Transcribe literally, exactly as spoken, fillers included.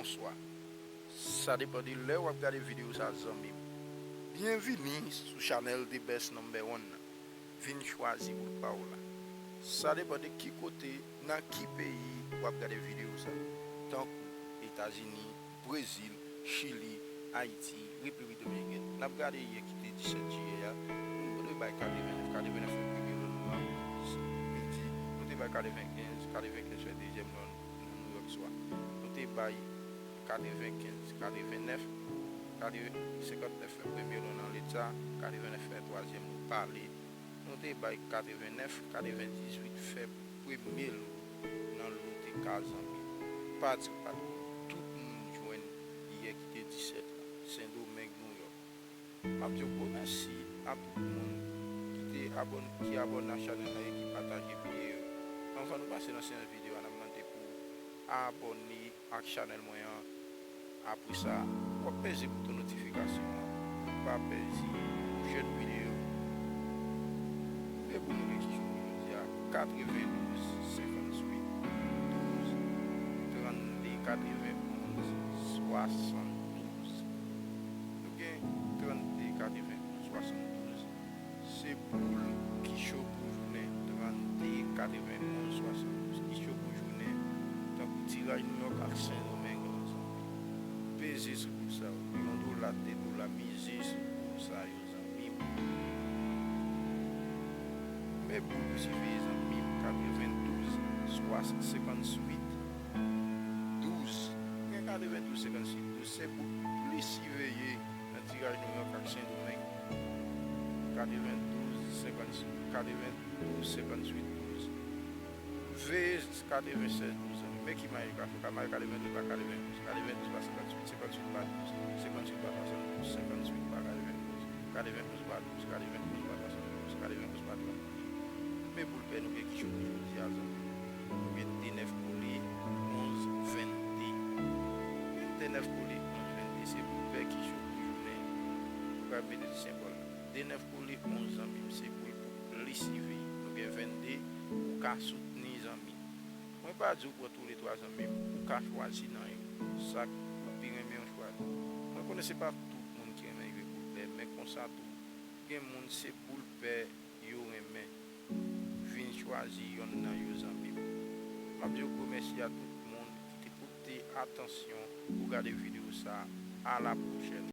bonswa. Sa depann de lè w ap gade videyo sa, zanmi m. Byenvini sou chanèl The Best Number One nan. Vin chwazi boul pa w la. Sa depann de ki kote, nan ki peyi w ap gade videyo sa. Tankou Etazini, Brezil, Chili, Ayiti, Repiblik Dominikèn. N ap gade yè ki te disèt jiyè a. Nou te bay katrevennèf, katrevennèf fè premye lòn nan midi. Nou te bay katrevenkenz, katrevenkenz fè dezyèm lòn nan Nouyòk swa. Nou te bay katrevenkenz, katrevennèf, katreven, senkantnèf fè premye lòn nan leta, katrevennèf fè twazyèm nou pale. Nou te bay katrevennèf, katrevendizuit fè premye lòn nan lote ka, zanmi. Pa di w pa t konnen. Tout moun jwenn yè ki te disèt la. Sendomeng, Nouyòk. M ap di w gwo mèsi a tout moun ki te abòn-, ki abòne ak chanèl la e ki pataje videyo yo. Anvan nou pase nan seyans videyo a, n ap mande pou w abòne ak chanèl mwen an. Apre sa, w ap peze bouton notifikasyon an pou w pa pèdi pwochèn videyo. Ebyen pou nou gen ki jou pou jodi a, katrevendouz, senkantuit, douz, trannde, katrevenonz, swasanndouz. Nou gen trannde, katrevenonz, swasanndouz. Se boul ki cho pou jounen, trannde, katrevenonz, swasanndouz. Ki cho pou jounen, tankou tiraj Nouyòk ak Sendomeng, zanmi. Peze sou boul sa yo. Yon dola, de dola, mize sou boul sa yo, zanmi m. Men boul pou siveye, zanmi m, katrevendouz, swa, senkantuit, douz. Gen katrevendouz, senkantuit, douz. Se boul plis siveye nan tiraj Nouyòk ak Sendomeng. Katrevendouz, senkantuit, katrevendouz, senkantuit, douz. Veye katrevensenz, douz, zanmi. Men ki mari ka fè. Ka mari katrevendouz pa katrevendouz, katrevendouz pa senkantuit, senkantuit pa douz, senkantuit pa swasanndouz, senkantuit pa katrevendouz, katrevendouz pa douz, katrevendouz pa swasanndouz, katrevendouz pa trannde. Men boul pè nou gen ki cho pou jodi a, zanmi. Nou gen de nèf pou li, onz vennde. De nèf pou li, onz vennde. Se boul pè ki cho pou jounen. Nou ka mete ti senbòl la. De nèf pou li, onz, zanmi m. Se boul pou plis siveye. Nou gen vennde, ou ka soutni, zanmi. Mwen pa di w pran toulètwa, zanmi m. Ou ka chwazi nan yo. Sa k pi renmen w chwazi. Mwen konnen se pa tout moun ki renmen jwe boul pè, men konsa tou, gen moun se boul pè yo renmen. Vin chwazi yonn nan yo, zanmi m. M ap di w gwo mèsi a tout moun ki te pote atansyon pou gade videyo sa a. A la pwochèn.